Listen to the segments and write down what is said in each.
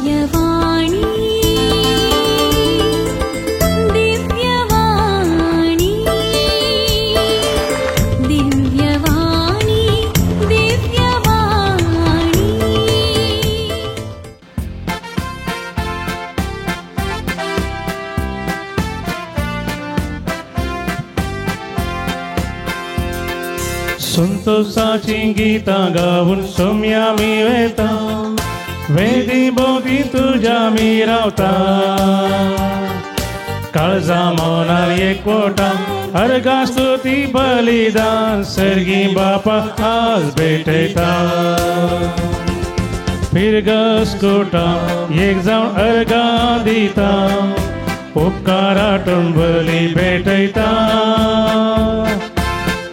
दिव्यवाणी दिव्यवाणी दिव्यवाणी दिव्यवाणी. संतोषाची गीतां गावन सोम्या मी वेता, वेदी भोवती तुज्या मी रावता. काळजा मनार एकवटा अर्घा स्तुती बलिदान सर्गी बापा आज भेटयता. फिरगस कोटा एक जावन अर्घा दिता, उपकाराटून बली भेटयता.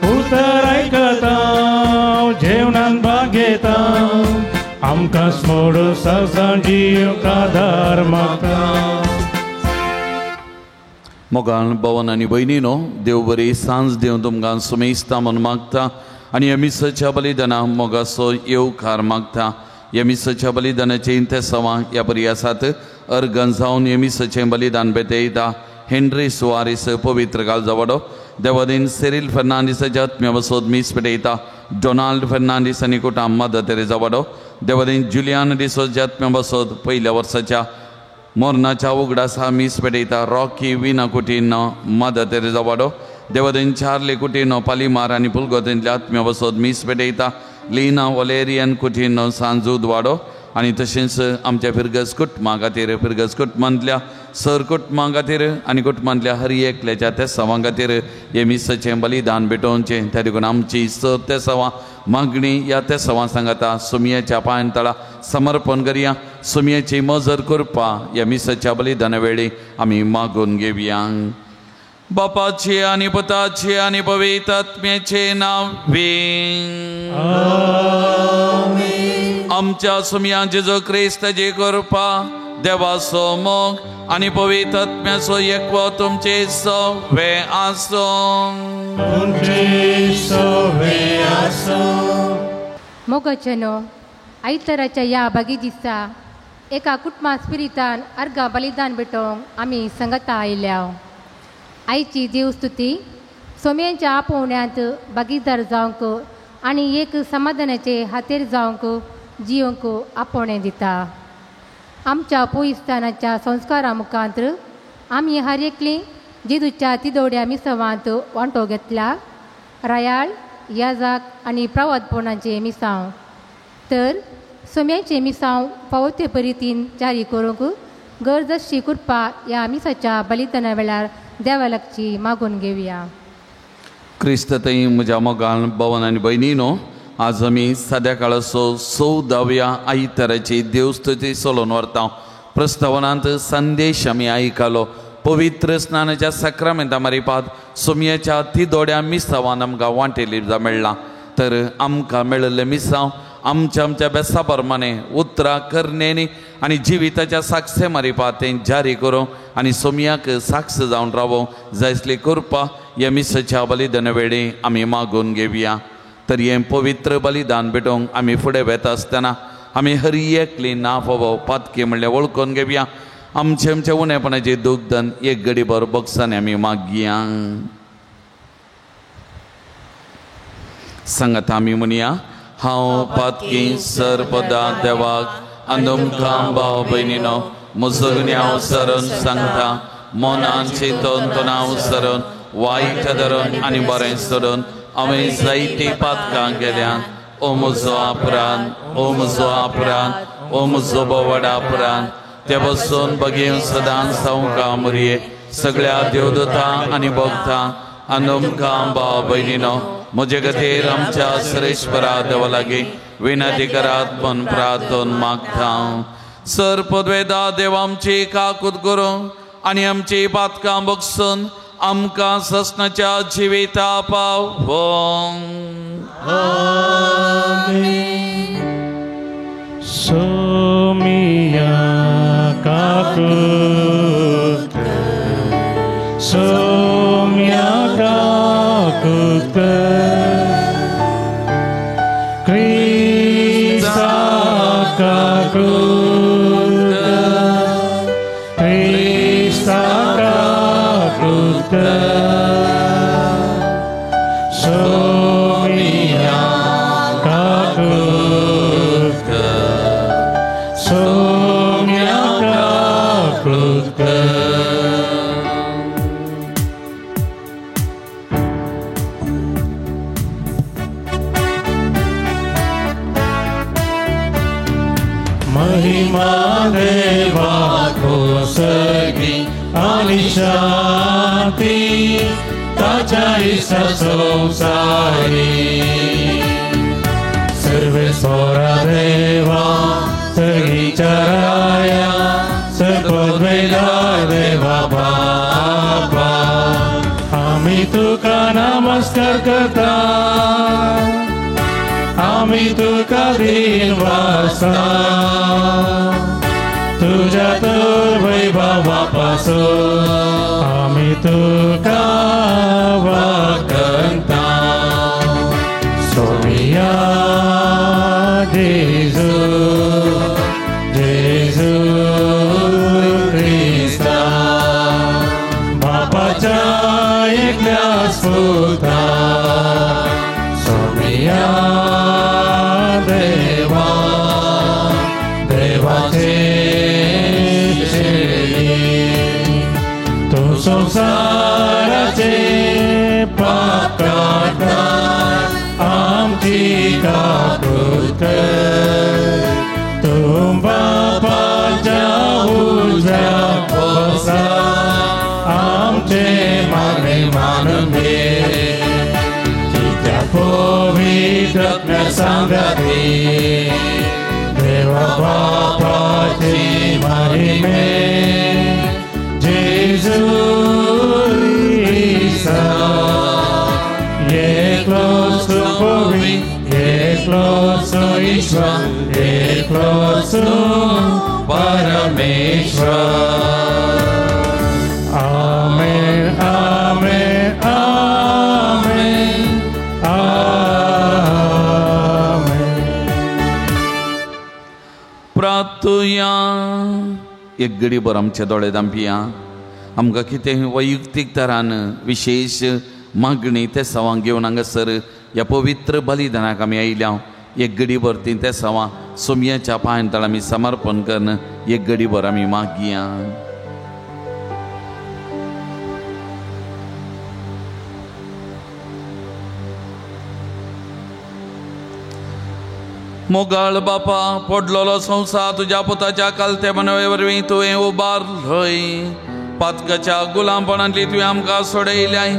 उतर आयकता जेवणान भाग घेता, आमकां स्मोडून सदां जीव आदार मागता. मोगान भवन आनी भयणीनो, देव बरी सांज दिवन तुमकां सुमेस्ता म्हूण मागता आनी ह्या मिसाच्या बलिदाना मोगाचो येवकार मागता. ह्या मिसाच्या बलिदानाचें इंतेसांवां ह्या परी आसात. अर्गन जावन ह्या मिसाचें बलिदान भेटयता हेनरी सुवारीस पवित्र काळजावाडो, देवादीन सेरील फर्नांडीसाच्या आत्म्या बसोद मीस पेटयता डोनाल्ड फर्नांडीस आनी कुटाम मदर तेरेजा वाडो, देवादीन जुलियान डिसोजा आत्म्या बसोद पयल्या वर्साच्या मोरनाच्या उगडासा मीस पेटयता रॉकी विना कुटीनो मदर तेरेजा वाडो, देवादीन चार्ली कुटीनो पालिमार आनी पुलगोतेंतल्या आत्म्या बसोद मीस पेटयता लिना वलेरियन कुटीनो सांजूद वाडो. आनी तशेंच आमच्या फिरगज कुटुंबा खातीर, फिरगज कुटुंबांतल्या सर कुटुंबा खातीर आनी कुटुंबांतल्या हर एकल्याच्या तेसांवां खातीर हें मिसाचें बलिदान भेटोवचें. त्या देखून आमची सर तेसांवां मागणी ह्या तेसांवां सांगाता सुमयेच्या पांयां तळा समर्पण करया. सुमयेची मजर करपा ह्या मिसाच्या बलिदाना वेळी आमी मागून घेवया. बापाचे आनी पुताचे आनी पवित्र आत्म्याचे नांव. आमच्या सुमया जेजू क्रिस्ताची कृपा, देवाचो मोग आनी पवित्र आत्म्याचो एकवो तुमचे सवे आसूं. तुमचे सवे आसूं. मोगाचेनो आयताराच्या ह्या बागी दिसा एका कुटुंबा स्पिरितान अर्घा बलिदान भेटोवंक आमी संगता आयल्या. आयची देवस्तुती सोम्यांच्या आपोवण्यांत भागीदार जावंक आनी एक समाधानाचे हातेर जावंक जिवंक आपोवणें दिता. आमच्या पोयिस्तानाच्या संस्कारा मुखांत आमी हर एकली जेजूच्या तिदोड्या मिसावांत वांटो घेतला. रायाळ याजाक आनी प्रवादपणाचे मिसांव तर सोम्याचे मिसांव फावो ते परितीन जारी करूंक गरज आसची कृपा ह्या मिसाच्या बलिदाना वेळार देवा लागची मागून घेवया. क्रिस्त थंय म्हज्या मोगान भवन आनी भयणीनो, आज आमी साद्या काळाचो 14व्या आयताराची देवस्तुती चलोवन व्हरता. प्रस्तावनांत संदेश आमी आयकलो. पवित्र स्नानाच्या साक्रामेंता मारिपात सोमयेच्या तिदोड्या मिसावान आमकां वांटेली मेळ्ळां. तर आमकां मेळिल्लें मिसांव आमच्या आमच्या बेसा प्रमाणे उतरां करण्यांनी आनी जिविताच्या साक्षे मारिपात तें जारी करूं आनी सोमयाक साक्ष जावन रावों जायसली कृपा ह्या मिसाच्या बलिदाना वेळी आमी मागून घेवया. तर हें पवित्र बलिदान भेटोवंक आमी फुडें वेता आसतना आमी हर एकली ना फावो पातकी म्हणल्यार वळखून घेवया. आमचे आमच्या उणेपणाचे दुखदन एक गडीभर बक्षांनी आमी मागया. सांगात आमी म्हणया, हांव पातकी सर्पदा देवाक आनी भाव भयणीनो म्हजो गुन्यांव सरून सांगता, मनान चिंतून तणाव सरून वायट धरून आनी बरें सोडून हांवें जायतीं पातकां केल्यात. ओ म्हजो अपराध, ओ म्हजो अपराध, ओ म्हजो बोवड अपराध. ते बसून बगीन सदांच सावकां मुरये सगळ्या देवदूतां आनी भक्तां आनी तुमकां भाव भयणीनो म्हजे खातीर आमच्या श्रेश्वरा देवा लागीं विनंती करात म्हूण प्रार्थन मागता. सर पदवेदा देव आमची काकूत करूं आनी आमची पातकां बगसून आमकां ससनाच्या जिविता पावों. सोमिया काकूत, सोमिया काकूत, क्रिस्ता काकूत, कर, सोम्या काकूत कर, सोम्या काकूत कर। महिमा देवा कोसगी आणि शांती ताच्या इसा संसारी। सर्वेश्वरा देवा सगळीच्या राया सर्वद्वेदा देवा बापा, आम्ही तुका नमस्कार करता, आम्ही तुका दिन वासा, तुझ्या तर वैभवापासून आम्ही तुका वाकंता। सोमिया जेजू, जेजू क्रिस्ता, बापाच्या एकल्या पुता, सोमिया देवा, देवाचे शेळी, तू संसाराचे पाप काडता, आमची काकूत कर, तूं बापाच्या उजव्या बसा, आमचे मागणे मानून घे, कित्याक पवित्र सांगाती देवा बापाची महिमे, जेजू क्रिस्ता, एकलो सुपवी, एकलो सुईश्वर, एकलो सु परमेश्वर। आमेन आमेन आमेन आमेन। प्रार्थुया। एक गडीभर आमचे दोळे दांपया, आमकां कितें वैयक्तीक तरान विशेश मागणी ते सवां घेवन हांगासर ह्या पवित्र बलिदानाक आमी आयल्या। एक गडीभर ती ते सवां सोमयाच्या पांयां तळ आमी समर्पण करून एक गडीभर आमी मागया। मोगाळ बापा, पडलेलो संवसार तुज्या पुताच्या कालते मनवे वरवीं तुवें उबारलोय, पातकाच्या गुलामपणांतली तुवें आमकां सोडयल्याय,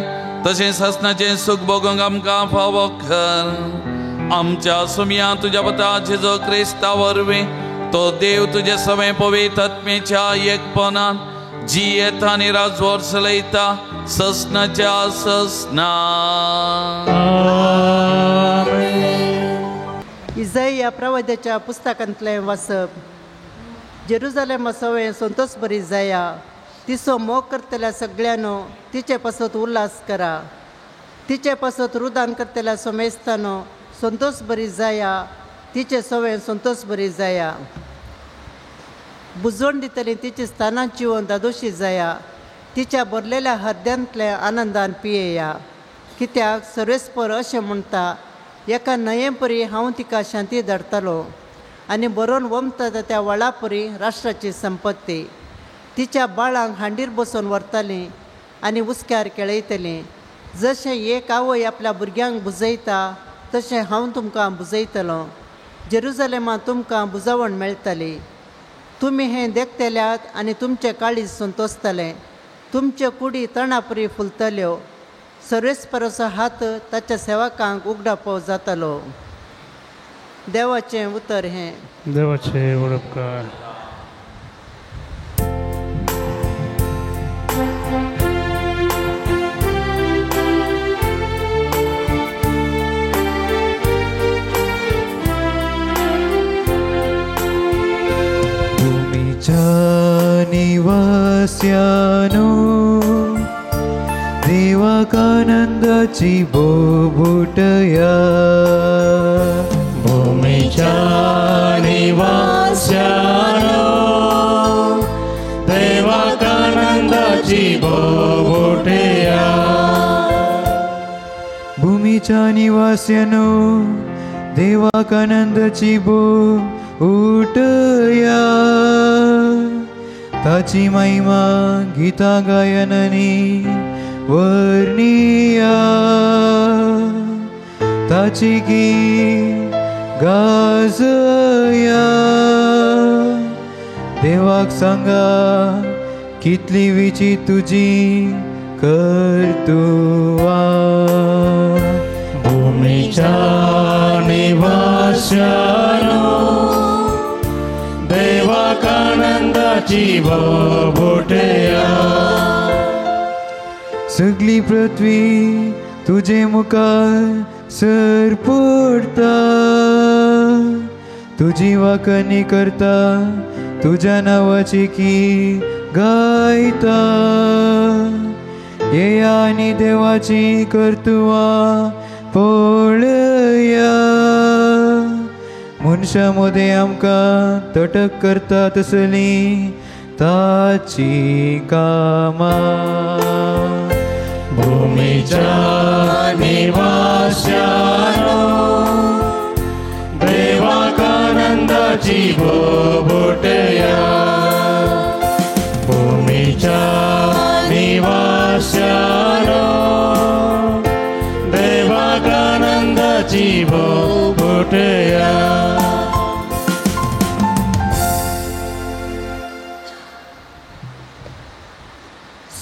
तशें सासणाचें सूख भोगूंक आमकां फावो कर। आमच्या सुमया तुज्या पुता जेजू क्रिस्ता वरवीं तो देव तुजे सवें पवित्र आत्मेच्या एकपणान जियेता आनी राजवट चलयता ससनाच्या ससना। इजाया प्रवाद्याच्या पुस्तकांतलें वाचप। जेरुजालेमा सवें संतोष बरी जाया, तिचो मोग करतल्या सगळ्यांनो तिचे पासत उल्हास करा, तिचे पासत रुदान करतल्या सोमेस्तानो संतोष बरी जाया, तिचे सवें संतोष बरी जाया। बुजवण दितली तिची स्थानां जिवन दादोशी जाया, तिच्या भरलेल्या हृदयांतल्या आनंदान पियेया। कित्याक सर्वेस्पर अशें म्हणटा, एका न्हंयेपरी हांव तिका शांती धाडटलो आनी बरोवन वमता त्या वळापरी राष्ट्राची संपत्ती। तिच्या बाळांक हांडीर बसोवन व्हरतालीं आनी उस्क्यार खेळयतलीं। जशें एक आवय आपल्या भुरग्यांक बुजयता तशें हांव तुमकां बुजयतलो। जेरुजलेमा तुमकां बुजावण मेळटली। तुमी हें देखतल्यात आनी तुमचें काळीज संतोसतलें। तुमच्यो कुडी तणापरी फुलतल्यो। सर्वेस्पराचो हात ताच्या सेवकांक उगडापो जातलो। देवाचें उतर हें। देवाचें उपकार। भूमिच्या निवास्यानो देवाकानंदाची बोबुटया, भूमिच्या निवास्यानो देवाकानंदाची बोबुटया। भुमीच्या निवास्यानो देवाक आनंदाची बोब उठया, ताची महिमा गीता गायनांनी वर्णिया, ताची गीत गाजया। देवाक सांगा कितली विची तुजी कर्तुवा। भूमिच्या निवास्यानो देवाक आनंदाची बोब उठया, सगळी पृथ्वी तुझे मुखार सर पडता, तुजी वाकणी करता तुझ्या नावाची की गायता। येया आनी देवाची कर्तुवा पळया, मनशां मदें आमकां तटक करता तसली ताची कामां। भूमिच्या निवास्यानो देवाक आनंदाची बोब उठया, भूमिच्या निवास्यानो देवाक आनंदाची बोब उठया।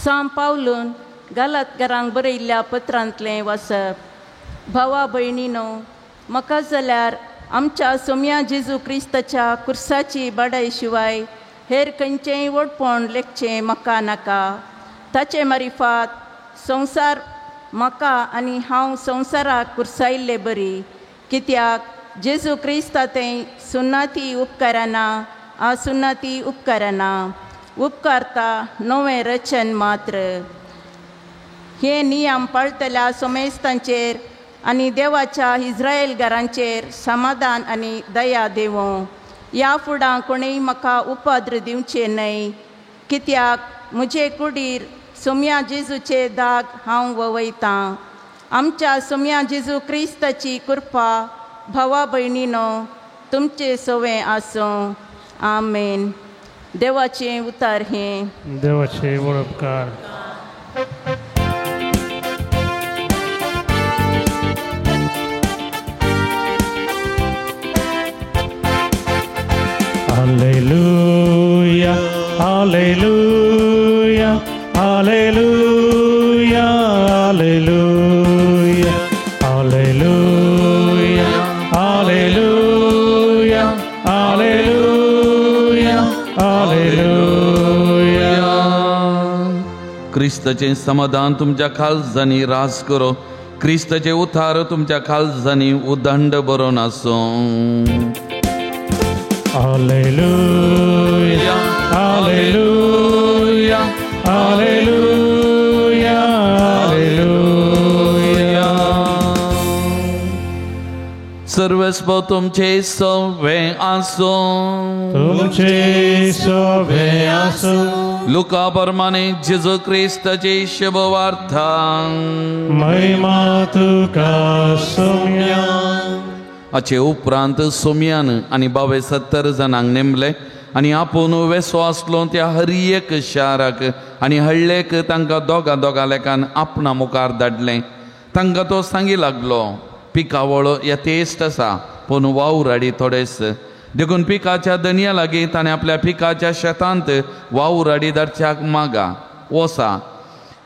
सांव पावलून गालातकारांक बरयल्ल्या पत्रांतलें वाचप। भावा भयणीनो, म्हाका जाल्यार आमच्या सोम्या जेजू क्रिस्ताच्या कुर्साची बाडाय शिवाय हेर खंयचेंय व्हडपण लेखचें म्हाका नाका। ताचे मारिफात संवसार म्हाका आनी हांव संवसाराक कुर्सायल्ले बरी, कित्याक जेजू क्रिस्ता तें सुन्नाती उपकाराना आसुन्नाती उपकाराना उपकारता नवें रचन मात्र। हे नियम पाळटल्या सोमेस्तांचेर आनी देवाच्या इस्रायल घरांचेर समाधान आनी दया देवों। ह्या फुडां कोणूय म्हाका उपद्र दिवचे न्हय, कित्याक म्हजे कुडीर सोम्या जेजूचे दाग हांव ववयतां। आमच्या सोम्या जेजू क्रिस्ताची कृपा भावा भयणीनो तुमचे सवें आसूं। आमेन। देवाचें उतार हें। देवाचे उपकार। Hallelujah, hallelujah, hallelujah, hallelujah, hallelujah, hallelujah, hallelujah, hallelujah. क्रिस्ताचें समाधान तुमच्या खालजांनी राज करो, क्रिस्ताचे उतार तुमच्या खालजांनी उदंड बरोवन आसूं। Hallelujah, hallelujah, hallelujah, hallelujah. सर्वस्व तुमचे सवे आसूं, तुमचे सवे आसूं। लुका प्रमाणे जेजू क्रिस्ताची शुभवार्ता। महिमा तुका सोम्या। हाचे उपरांत सोम्यान आनी 72 जाणांक नेमले आनी आपूण वेसो आसलो त्या हर एक शाराक आनी हळ्ळेक तांकां दोगां दोगां लेखान आपणा मुखार धाडलें। तांकां तो सांगी लागलो, पिकावळ यथेश्ट आसा पूण वावराडी थोडेच, देखून पिकाच्या दनया लागीं ताणें आपल्या पिकाच्या शेतांत वावराडी धाडच्याक मागा वसा।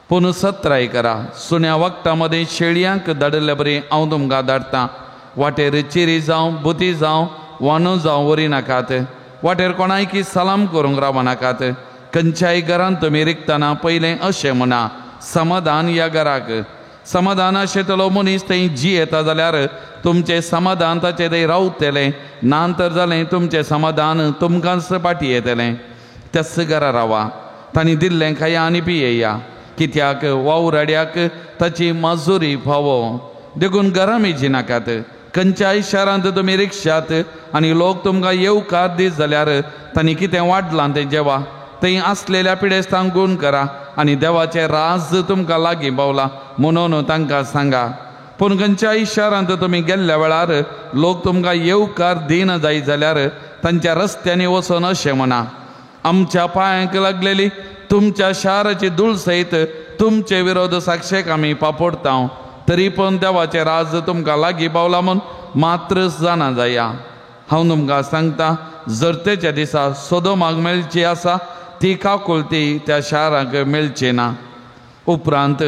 पूण सत्राय करा, सुण्या वखदां मदें शेळयांक धाडिल्ले बरी हांव तुमकां धाडटा। वाटेर चिरी जावं बुती जावं वानो जावं वरी नाकात, वाटेर कोणायकी सलाम करूंक राव नाकात। खंयच्याय घरांत तुमी रिगतना पयलें अशें म्हणा, समाधान ह्या घराक। समाधान आशिल्लो मनीस थंय जियेता जाल्यार तुमचें समाधान ताचें थंय रावतलें, ना तर जालें तुमचें समाधान तुमकांच फाटीं येतलें। त्याच घरा रावा, तांणी दिल्लें खाया आनी पियेया, कित्याक वावराड्याक ताची माजुरी फावो। देखून घरा मेजी नाकात। खंयच्याय शारांत तुमी रिक्षात आनी लोक तुमकां येवकार दीत जाल्यार तांणी कितें वाडलां तें जेवा, थंय आसलेल्या पिडेस्तांक गूण करा आनी देवाचें राज तुमकां लागीं पावलां म्हणून तांकां सांगा। पूण खंयच्याय शारांत तुमी गेल्ल्या वेळार लोक तुमकां येवकार दिना जाय जाल्यार तांच्या रस्त्यांनी वचून अशें म्हणा, आमच्या पांयांक लागलेली तुमच्या शाराची धूळ सयत तुमचे विरोध साक्षेक आमी पापोडता, तरी पण देवाचें राज तुमकां लागीं पावला म्हूण मात्र जाणा जाया. हांव तुमकां सांगता, जरतेच्या दिसा सोदोमाक मेळची आसा ती काकुळती त्या शाराक मेळची ना. उपरांत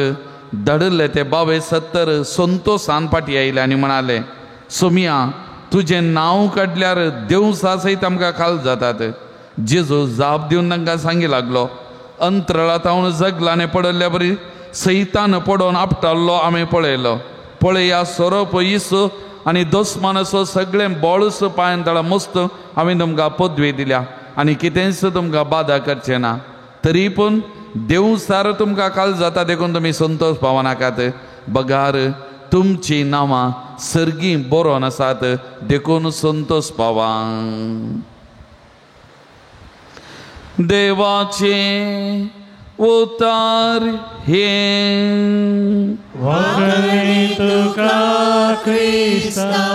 धाडिल्ले ते 72 संतोसान फाटी आयले आनी म्हणाले, सोमिया तुजें नांव काडल्यार देवसा सयत आमकां खाल जातात. जेजू जाप दिवन तांकां सांगी लागलो, अंतराळांत हांव जगलाने पडिल्ल्या बरी सैतान पडोवन आपटाल्लो आमी पळयलो. पळया सोरोप इसो आनी दोस्मानाचो सगळें बळस पांयान तळा मस्त हांवें तुमकां पदवी दिल्या आनी कितेंच तुमकां बादा करचें ना. तरी पूण देवसार तुमकां काल जाता देखून तुमी संतोष पावनाकात. बगार तुमचीं नांवां सर्गीं बरोवन आसात देखून संतोष पावा. देवाचें उतार हें वखणी तुका क्रिस्ता.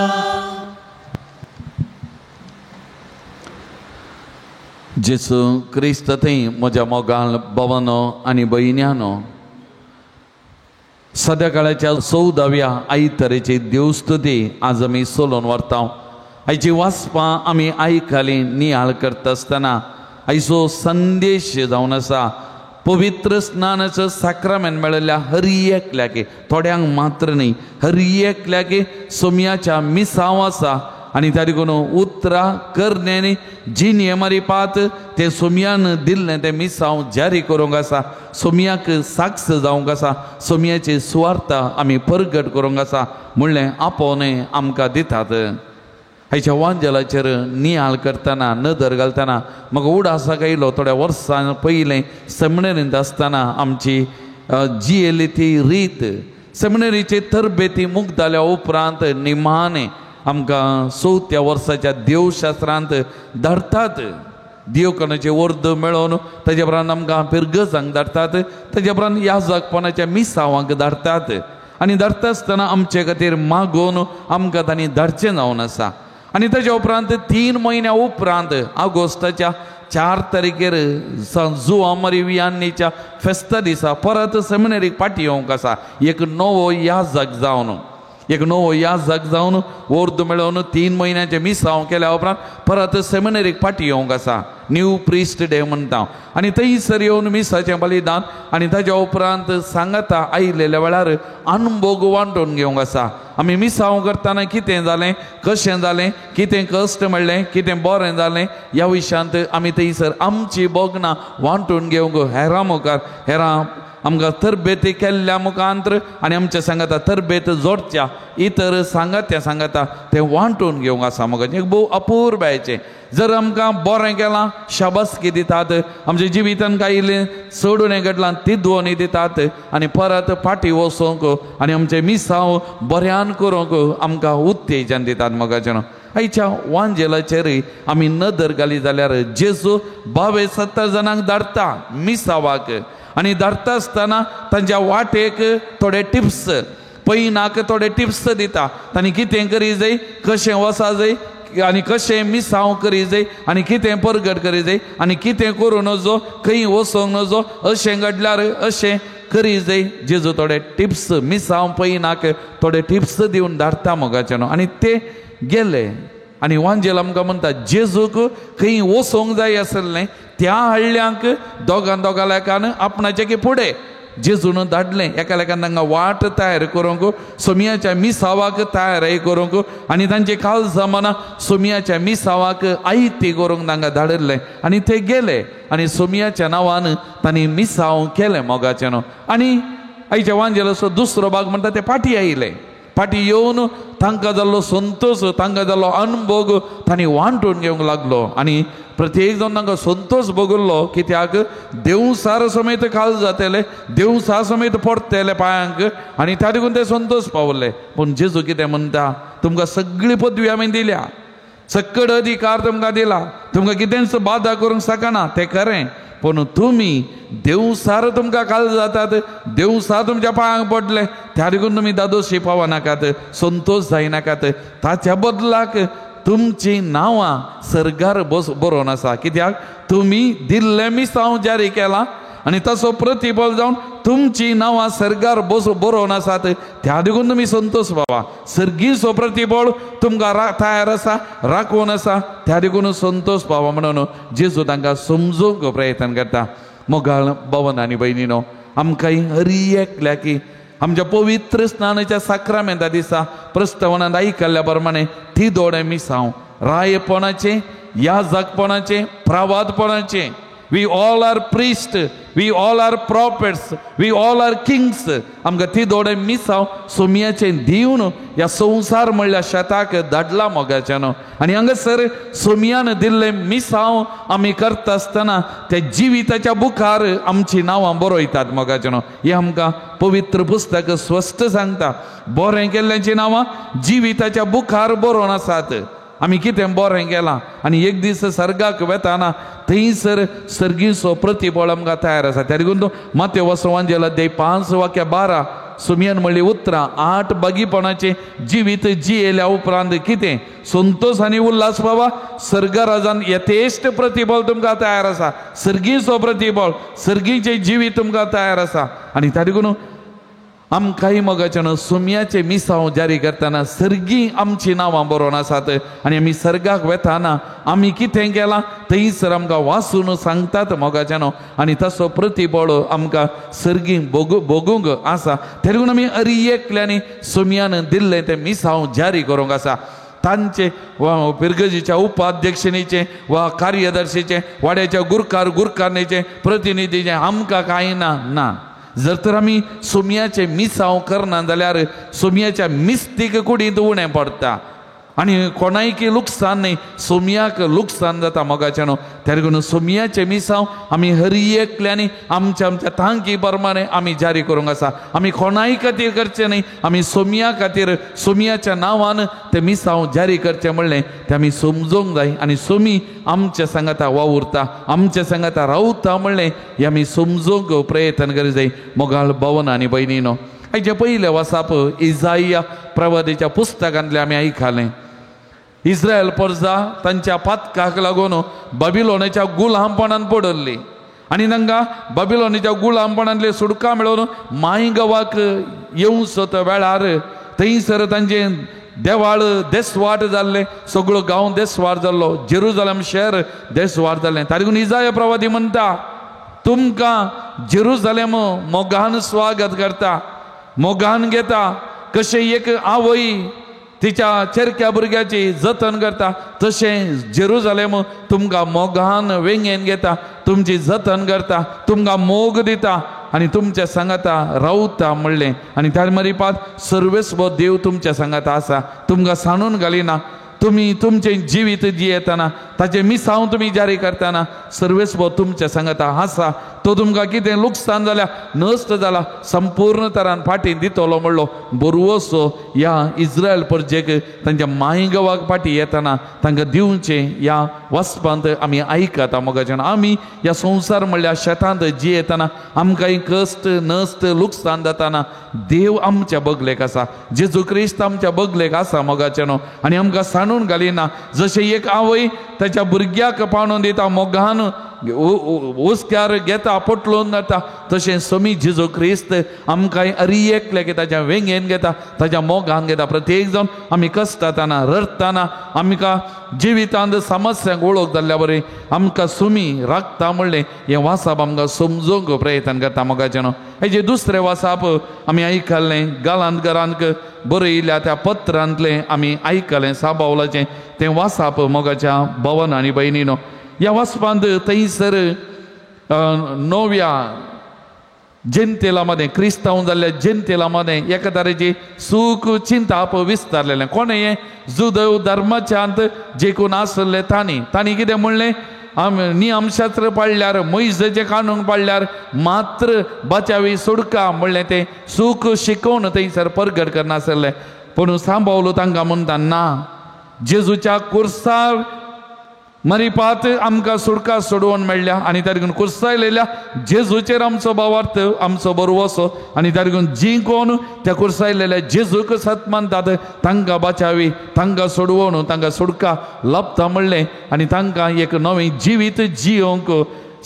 जेजू क्रिस्त थंय म्हज्या मोगाल भावानो आनी भयण्यानो, सद्या काळाच्या 14व्या आयताराची देवस्तुती आज आमी सोलोवन व्हरता. आयची वाचपां आमी आयकाली नियाळ करता आसतना आयचो संदेश जावन आसा पवित्र स्नानाचो साक्रामेंत मेळिल्ल्या हर एकल्याक, थोड्यांक मात्र न्ही, हर एकल्याक सोम्याच्या मिसांव आसा आनी त्या देखून उतरां करण्यांनी जी नियमारी पात ते सोम्यान दिल्लें तें मिसांव जारी करूंक आसा, सोम्याक साक्ष जावंक आसा, सोम्याची सुवार्ता आमी परगट करूंक आसा म्हणलें आपोवणें आमकां दितात. आयच्या वांजेलाचेर नियाळ करतना नदर घालतना म्हाका उडासाक आयलो थोड्या वर्सां पयलें सेमिनरींत आसतना आमची जियेली ती रीत. सेमिनरीची तरबेती मुक्त जाल्या उपरांत निमाणें आमकां 4थ्या वर्साच्या देवशास्त्रांत धाडटात. देवकणाचे वर्द मेळोवन ताजे उपरांत आमकां पिरगजांक धाडटात, ताजे उपरांत याजकपणाच्या मिसावांक धाडटात आनी धाडटा आसतना आमचे खातीर मागोवन आमकां तांणी धाडचें जावन आसा. आनी ताज्या उपरांत 3 म्हयन्या उपरांत ऑगस्टाच्या 4 तारखेर जुआं वियान्नीच्या फेस्ता दिसा परत सेमिनरीक फाटी येवंक आसा एक नवो याजक जावन, एक नवो याजक जावन वर्द मेळोवन 3 म्हयन्याचें मिसांव केल्या उपरांत परत सेमिनरीक फाटी येवंक आसा. न्यू प्रिस्ट डे म्हणटा. आनी थंयसर येवन मिसाचें बलिदान आनी ताज्या उपरांत सांगाता आयिल्ल्या वेळार अनभोग वांटून घेवंक आसा. आमी मिसांव करतना कितें जालें, कशें जालें, कितें कश्ट मेळ्ळें, कितें बरें जालें ह्या विशयांत आमी थंयसर आमची भोगणां वांटून घेवंक हेरां मुखार, हेरां आमकां तरबेती केल्ल्या मुखांत्र आनी आमच्या सांगाता तरबेत जोडच्या इतर सांगात्या सांगाता तें वांटून घेवंक आसा. म्हाका एक भोव अपुरबायेचें जर आमकां बरें केलां शाबासकी दितात, आमच्या जिवितान कांय इल्लें चडून घडलां तिद्वणी दितात आनी परत फाटीं वचोंक आनी आमचें मिसांव बऱ्यान करूंक आमकां उत्तेजन दितात. मोगाचें आयच्या वांजेलाचेर आमी नदर घाली जाल्यार जेजू 72 जाणांक धाडटा मिसावाक आनी धाडटा आसतना तांच्या वाटेक थोडे टिप्स, पैनाक थोडे टिप्स दिता. तांणी कितें करी जाय, कशें वचा जाय आनी कशें मिसांव करी जाय आनी कितें परगट करी जाय आनी कितें करूं नजो, खंय वचोंक नजो, अशें घडल्यार अशें करी जाय. जेजू थोडे टिप्स मिसांव पैनाक थोडे टिप्स दिवन धाडटा मोगाचें न्हू. आनी ते गेले आनी वांजेल आमकां म्हणटा जेजूक खंय वचोंक जाय आसलें त्या हळ्ळ्यांक दोगां दोगां लेखान आपणाचे की फुडें जेजून धाडलें. एका लेखान तांकां वाट तयार करूंक, सोम्याच्या मिसावाक तयारी करूंक आनी तांचे काल जमाना सोम्याच्या मिसावाक आयती करूंक तांकां धाडिल्लें आनी ते गेले आनी सोम्याच्या नांवान तांणी मिसांव केलें मोगाचें न्हू. आनी आयच्या वांजेलाचो दुसरो भाग म्हणटा ते फाटीं आयले. फाटीं येवन तांकां जाल्लो संतोश, तांकां जाल्लो अनभोग तांणी वांटून घेवंक लागलो आनी प्रत्येक जावन तांकां संतोश भोगल्लो कित्याक देवसार समेत खाल जातले, देवसा समेत पडटले पांयांक आनी त्या देखून ते संतोश पावले. पूण जेजू कितें म्हणटा, तुमकां सगळी पदवी हांवें दिल्या, सक्कड अधिकार तुमकां दिला, तुमकां कितेंच बादा करूंक शकना, तें खरें, पूण तुमी देवसार तुमकां काल जातात, देवसार तुमच्या पांयांक पडले, त्या देखून तुमी दादोशी पावनाकात, संतोश जायनाकात. ताच्या बदलाक तुमचीं नांवां सर्गार बरोवन आसा. कित्याक तुमी दिल्लें मिसांव जारी केलां आनी तसो प्रतिफल जावन तुमचीं नांवां सर्गार बरोवन आसात, त्या देखून तुमी संतोश पावा. सर्गीचो प्रतिफळ तुमकां तयार आसा, राखून आसा, त्या देखून संतोश पावा म्हणून जेजू तांकां समजूंक प्रयत्न करता. मोगाळ भवन आनी भयणीनो, आमकां हरी एकल्याकी आमच्या पवित्र स्नानाच्या साक्रामेंता दिसा प्रस्तावनांत आयकल्ल्या प्रमाणे ती दोळे मिसांव रायपणाचें, याजकपणाचें, प्रावादपणाचें. We all are priests, we all are prophets, we all are kings. आमकां ती दोळे मिसांव सोमयाचें दिवन ह्या संवसार म्हणल्या शेताक धाडला मोगाच्यान. आनी हांगासर सोमयान दिल्लें मिसांव आमी करता आसतना त्या जिविताच्या बुखार आमचीं नांवां बरयतात मोगाच्यान. हें आमकां पवित्र पुस्तक स्पश्ट सांगता. बरें केल्ल्यांचीं नांवां जिविताच्या बुखार बरोवन आसात. आमी कितें बरें केलां आनी एक दीस सर्गाक वेताना थंयसर सर्गीचो प्रतिफळ आमकां तयार आसा. त्या देखून मातेव वांजेला 5:12 सुमयान म्हणली उतरां 8 बागीपणाचें जिवीत जियेल्या उपरांत कितें संतोश आनी उल्हास बाबा, सर्गराजान यथेश्ट प्रतिफळ तुमकां तयार आसा, सर्गीचो प्रतिफळ, सर्गीचें जिवीत तुमकां तयार आसा. आनी त्या देखून आमकांय मोगाच्यान सोमयाचे मिसांव जारी करतना सर्गी आमचीं नांवां बरोवन आसात आनी आमी सर्गाक वेताना आमी कितें केलां थंयसर आमकां वाचून सांगतात मोगाच्यान आनी तसो प्रतिफळ आमकां सर्गी भोगूंक आसा. तेन्ना आमी अरी एकल्यांनी सोमयान दिल्लें तें मिसांव जारी करूंक आसा. तांचे वा पिरगजीच्या उपाध्यक्षणीचें वा कार्यदर्शीचें, वाड्याच्या गुरकार गुरकारणीचें, प्रतिनिधीचें आमकां कांय ना ना. जर तर आमी सोमयाचें मिसांव करना जाल्यार सोमयाच्या मिस्तीक कुडींत उणें पडटा आनी कोणायकी लुकसाण न्ही, सोमयाक लुकसाण जाता मोगाच्यान. त्या देखून सोमयाचें मिसांव आमी हरी एकल्यांनी आमच्या आमच्या तांकी प्रमाणे आमी जारी करूंक आसा. आमी कोणाय खातीर करचें न्ही, आमी सोमया खातीर सोमयाच्या नांवान तें मिसांव जारी करचें म्हणलें तें आमी समजूंक जाय. आनी सोमी आमच्या सांगाता वावुरता, आमच्या सांगाता रावता म्हणलें हें आमी समजूंक प्रयत्न करीत जाय. मोगाळ भवन आनी भयणीनो, हाचे पयलें वासाप इजाया प्रवादीच्या पुस्तकांतलें आमी आयकलें. इस्रायल परजा तांच्या पातकाक लागून बाबिलोनाच्या गुलामपणान पडल्ली आनी तांकां बाबिलोनाच्या गुलामपणांतले सुटका मेळोवन मायगांवाक येवचो त्या वेळार थंयसर तांचें देवाळ देसवाट जाल्लें, सगळो गांव देसवाट जाल्लो, जेरुजलम शहर देसवाट जाल्लें. ताका लागून इजाया प्रवादी म्हणटा, तुमकां जेरुजलम मोगान स्वागत करता, मोगान घेता. कशें एक आवय तिच्या चेरक्या भुरग्याची जतन करता तशें जेरुजलेम तुमकां मोगान वेंगेन घेता, तुमची जतन करता, तुमकां मोग दिता आनी तुमच्या सांगाता रावता म्हणलें. आनी त्या मरिपात सर्वेस्व देव तुमच्या सांगाता आसा, तुमकां सांडून घालिना. तुमी तुमचें जिवीत जियेतना ताचें मिसांव तुमी जारी करतना सर्वेस्व तुमच्या सांगाता आसा. तो तुमकां कितें लुकसाण जाल्यार नश्ट जाला संपूर्ण तरान फाटीं दितलो म्हणलो बरवसो ह्या इस्रायल परजेक तांच्या मायगांवाक फाटीं येतना तांकां दिवचें ह्या वचपांत आमी आयकता मोगाच्यान. आमी ह्या संवसार म्हणल्यार शेतांत जियेतना आमकां कश्ट नश्ट लुकसाण जातना देव आमच्या बगलेक आसा, जेजू क्रिस्त आमच्या बगलेक आसा मोगाच्यान आनी आमकां सांडून घालिना. जशें एक आवय ताच्या भुरग्याक पाणून दिता, मोगान हुस्क्यार घेता, पोटलोवन जाता, तशें समी जेजू क्रिस्त आमकां अरी एकल्याक ताच्या वेंगेन घेता, ताच्या मोगान घेता. प्रत्येक जावन आमी कसताना रडटाना आमकां जिवितांत समस्यांक वळख जाल्ल्या बरी आमकां सुमी राखता म्हणलें हें वासाप आमकां समजूंक प्रयत्न करता मोगाच्यान. हेजें दुसरें वासाप आमी आयकलें गालांत घरांत बरयल्या त्या पत्रांतलें आमी आयकलें साबावलाचें तें वासाप मोगाच्या भवन आनी भयणीनो. ह्या वाचपांत थंयसर नव्या जनतेला मदें, क्रिस्तांव जाल्ल्या जनतेला मदें एका तरेची सूख चिंताप विस्तारलेलें. कोणें हें जुदव धर्माच्यांत जे कोण आसले तांणी तांणी कितें म्हणलें, नियमशास्त्र पाळल्यार, मोयजेचें कानून पाळल्यार मात्र बचावी सुटका म्हणलें तें सूख शिकोवन थंयसर परगट करनासलें. पूण सांबावलो तांकां म्हणटा ना, जेजूच्या कुर्सार मरिपात आमकां सुटका सोडोवन मेळ्ळ्या आनी त्या देखून कुर्सायलेल्या जेजूचेर आमचो भावार्थ, आमचो बरवसो आनी त्या देखून जी कोण त्या कुर्सायलेल्या जेजूक सत मानतात तांकां बाचावी, तांकां सोडवून तांकां सुटका लभता म्हणलें आनी तांकां एक नवें जिवीत जियोंक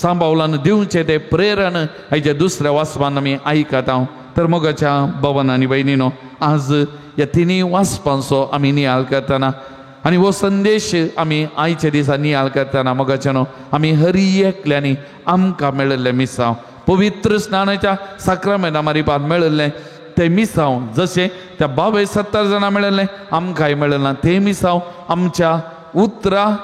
सांबावलान दिवचें तें प्रेरण हाच्या दुसऱ्या वाचपान आमी आयकता. तर मोगाच्या भवन आनी भयणीनो, आज ह्या तिनूय वाचपांचो आमी नियाळ करतना आनी हो संदेश आमी आयच्या दिसा नियाळ करतना मोगाच्यानो आमी हरी एकल्यांनी आमकां मेळिल्लें मिसांव पवित्र स्नानाच्या साक्रामेंता मारिपात मेळिल्लें तें मिसांव जशें त्या 72 जाणां मेळिल्लें आमकांय मेळिल्लें तें मिसांव आमच्या उतरां,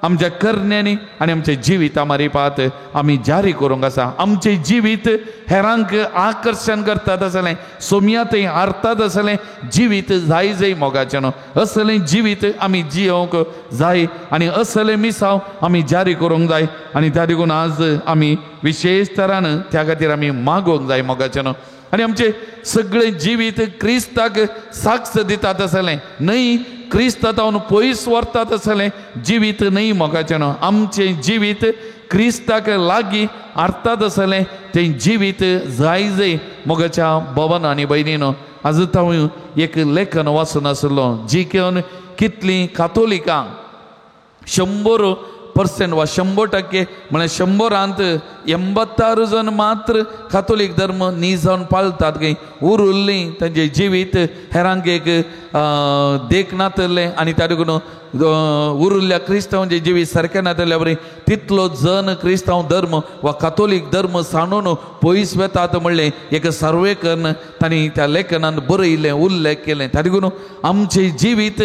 आमच्या करण्यांनी आनी आमच्या जिविता मारिपात आमी जारी करूंक आसा. आमचें जिवीत हेरांक आकर्शण करतात आसलें, सोमया थंय हारतात आसलें जिवीत जाय जाय मोगाचें न्हू असलें जिवीत आमी जियोंक जाय आनी असलें मिसांव आमी जारी करूंक जाय. आनी त्या देखून आज आमी विशेश तरान त्या खातीर आमी मागोवंक जाय मोगाचें न्हू. आनी आमचें सगळें जिवीत क्रिस्ताक साक्ष दितात आसलें न्हय, क्रिस्ता तावन पयस व्हरतात आसलें जिवीत न्हय मोगाचें न्हू. आमचें जिवीत क्रिस्ताक लागीं हाडटात आसलें तें जिवीत जाय जाय मोगाच्या भवन आनी भयणीनो. आज हांव एक लेखन वाचून आसलो जी घेवन कितलीं कातोलिकां 100% वा 100% म्हळ्यार 100 86 जण मात्र कातोलीक धर्म न्ही जावन पाळतात खंय, उरुल्लीं तांचें जिवीत हेरांक एक देख नातलें आनी त्या देखून उरुल्ल्या क्रिस्तांवांचें जिवीत सारकें नातल्या बरी तितलो जण क्रिस्तांव धर्म वा कातोलीक धर्म सांडून पयस वेतात म्हणलें एक सर्वे करून तांणी त्या लेखनान बरयलें, उल्लेख केलें. त्या देखून आमचें जिवीत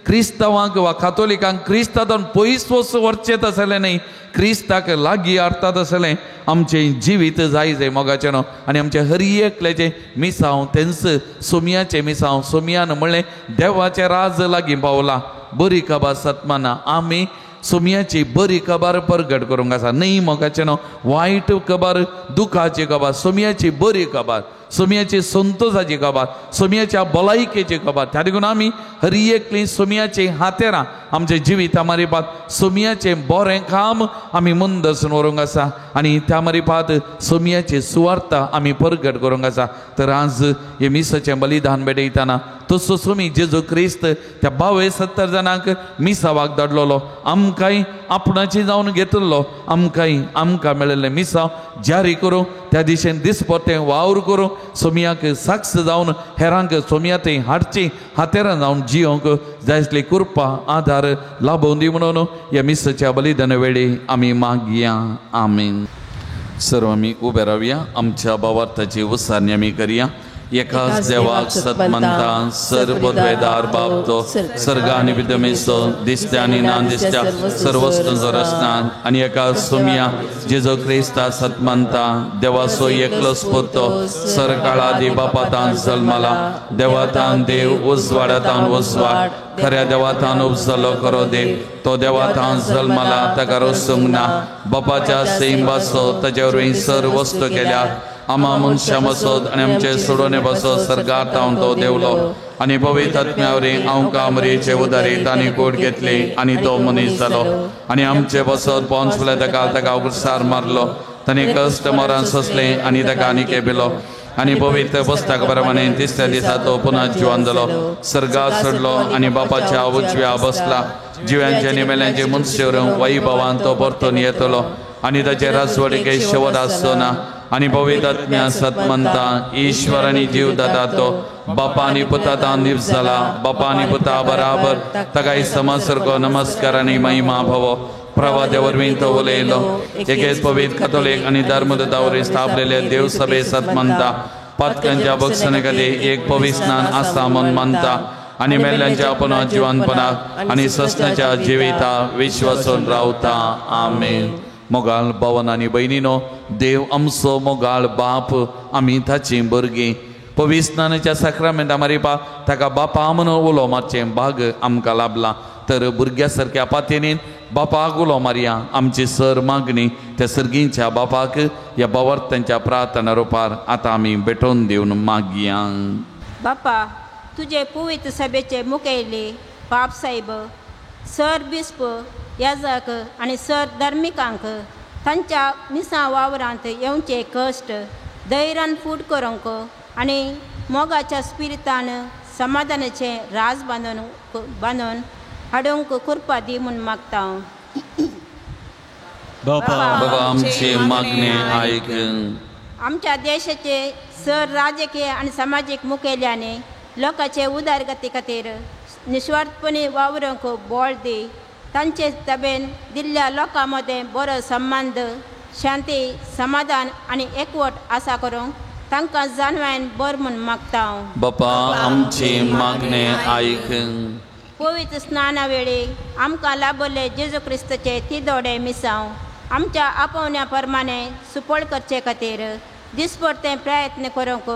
क्रिस्तांवांक वा कातोलिकांक क्रिस्तांतून पयस वचचें आसलें न्हय, क्रिस्ताक लागीं हाडटात आसलें आमचें जिवीत जाय जाय मोगाचें न्हू. आनी आमचें हर एकल्याचें मिसांव तेंच सोमयाचें मिसांव, सोमयान म्हणलें देवाचें राज लागीं पावलां, बरी खबर सतमाना. आमी सोमयाची बरी खबर परगट करूंक आसा न्हय मोगाचें न्हू, वायट खबर, दुखाची खबर, सोमयाची बरी खबर, सोमयाची संतोषाची खबर, सोमयाच्या भलायकेची खबर. त्या देखून आमी हर एकली सोमयाची हातेरां आमच्या जिविता मारिपात सोमयाचें बरें काम आमी मुंदसून व्हरूंक आसा आनी त्या मारिपात सोमयाची सुवार्ता आमी परगट करूंक आसा. तर आज हे मिसाचें बलिदान भेटयतना तसो सोमी जेजू क्रिस्त त्या 72 जाणांक मिसावाक धाडलेलो, आमकांय आपणाची जावन घेतिल्लो, आमकांय आमकां मेळिल्लें मिसांव जारी करूं, त्या दिशेन दिसपट्टें वावर करूं, सोमयाक साक्ष जावन हेरांक सोमया थंय हाडची हातेरां जावन जियोंक जाय आसली कृपा आधार लाभोवन दी म्हणून ह्या मिसाच्या बलिदाना वेळी आमी मागया. आमीन. सर्व आमी उबे रावया, आमच्या भावार्थाची उसारणी आमी करया. एकाच देवाक सतमंता सर्वद्वेदार बाप तो सर्ग आनी विदमेचो दिसत्या आनी ना दिसत्या सर्व वस्तूंचो रचना आनी एका सोमया जेजू क्रिस्ता सतमंता देवाचो एकलोच पुतो सरकाळादी बापातान जल्मला, देवातान देव उजवाडातान उजवाड, खऱ्या देवातान उपजलो खरो देव, तो देवातान जल्मला ताका रसूंक ना, बापाच्या सैंबाचो ताचे वरवीं सर्व वस्तू केल्या, आमा मनशां बसत आनी आमचे सोडोवणे बसत सर्गार तावन तो देवलो आनी पवित्र आत्म्या वरवीं आमकां मरयेचे उदारी तांणी कोट घेतली आनी तो मनीस जालो आनी आमचे बसत पोंच फुडें ताका ताका उगसार मारलो, तांणी कश्ट मरण सोंसलें आनी ताका आनी केबिलो आनी पवित्र पुस्तका प्रमाणे तिसऱ्या दिसा तो पुनः जिवन जालो, सर्गार चडलो आनी बापाच्या उजव्या बसला, जिव्यांचे आनी मेल्यांचे मनशे वैभवान तो परतून येतलो आनी ताचे राजवटीके शेवट आसचो ना. आनी पवित्र आत्म्या सतमंता ईश्वर आनी जीव दाता तो बापा आनी पुता दीप जाला, बापा आनी पुता बराबर ताका समसारको नमस्कार आनी महिमा भवो. प्रवाद्या वरवीं तो उलयलो, एकेच पवित्र कातोलीक आनी धर्मदूता वरवीं स्थापलेले देवसभे सतमंता पातकांच्या बक्षणे खातीर एक पवित्र स्नान आसा म्हूण मानता आनी मेल्ल्यांच्या पुनः जिवनपणाक आनी सस्नाच्या जिविता विश्वासून रावता. आमेन. मोगाळ भवन आनी भयणीनो, देव आमचो मोगाळ बाप, आमी ताचीं भुरगीं. पवित्र स्नानाच्या साक्रामेंता मारिपा ताका बापा म्हणून उलो मारचें भाग आमकां लाभलां. तर भुरग्या सारक्या पातयेन बापाक उलो मारया. आमची सर मागणी त्या सर्गींच्या बापाक ह्या बावर्तांच्या प्रार्थना रुपार आतां आमी भेटोवन दिवन मागया. बापा, तुजे पवित्र सभेचे मुखेली पाप साहेब सर बिस्प याजक आनी सर धार्मिकांक तांच्या मिसां वावरांत येवचे कश्ट धैर्यान फूट करूंक आनी मोगाच्या स्पिरितान समाधानाचें राज बांदून हाडूंक कृपा दी म्हूण मागता. बाबा आमचे मागणे आयक. आमच्या देशाचे सर राजकीय आनी समाजीक मुखेल्यांनी लोकांचे उदरगती खातीर निस्वार्थपणी वावरूंक बळ दी. तांचे तबेन दिल्ल्या लोकां मदें बरो संबंद शांती समाधान आनी एकवट आसा करूंक तांकां जाणवायन बर म्हूण मागता. बापा आमचे मागणे आयक. पवित्र स्नाना वेळी आमकां लाभले जेजू क्रिस्ताचे तिदोडे मिसांव आमच्या आपोवण्या प्रमाणे सुपळ करचे खातीर दिसपडते प्रयत्न करूंक